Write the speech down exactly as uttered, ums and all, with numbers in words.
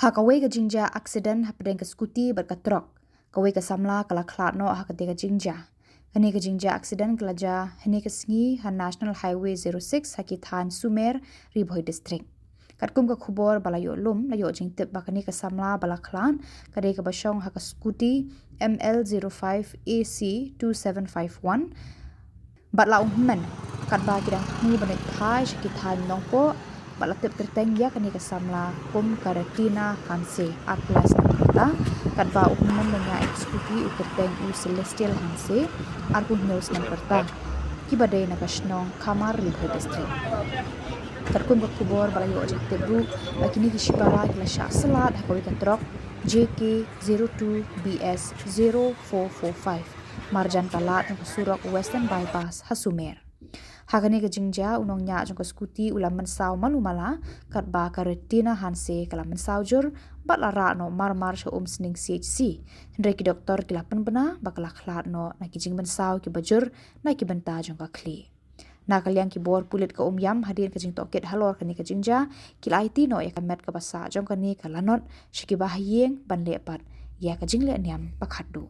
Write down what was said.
Ha kawei ka jingjia aksiden hapdeng ka skuti bad ka trok, kawei ka samla ka la khlad noh ha katei ka jingjia. Kane ka jingjia aksiden ka la jia hynne ka sngi ha National Highway zero six ha ki thaiñ Sumer, Ri Bhoi District. Katkum ka khubor ba la ïoh lum, la ïoh jingtip ba kane ka samla ba la khlad ka dei kaba shong ha ka skuti M L zero five A C two seven five one. Bad la um hynmen, katba ki dang thmu ban leit phai sha ki thaiñ Nongpoh, bad la tip kyrteng ïa kane ka samla kum ka Retina Hanse, arphew lai snem ka rta, katba u hynmen ba ñiah ïa ka skuti u kyrteng u Celestial Hanse, arphew hynñiew snem ka rta, kiba dei na ka shnong Khamar, Ri Bhoi District. Katkum ka khubor ba la ïoh jingtip ruh, ba kine ki shipara ki la shah slad ha kawei ka trok J K zero two B S zero four four five, marjan ka lad jong ka surok Western Bypass ha Sumer. Ha kane ka jingjia, u nongñiah jong ka skuti u la mynsaw malu mala, katba ka Retina Hanse ka la mynsaw jur bad la rah noh marmar sha Umsning C H C. Hynrei ki doktor ki la pynbna ba ka la khlad noh na ki jingmynsaw kiba jur na ki bynta jong ka khlieh. Na ka liang ki bor pulit ka Umiam, hadien ka jingtohkit halor kane ka jingjia, ki la aiti noh ïa ka met kaba sah jong kane ka lanot sha kiba ha ïing ban leh pat ïa ka jingleh niam ba khatduh.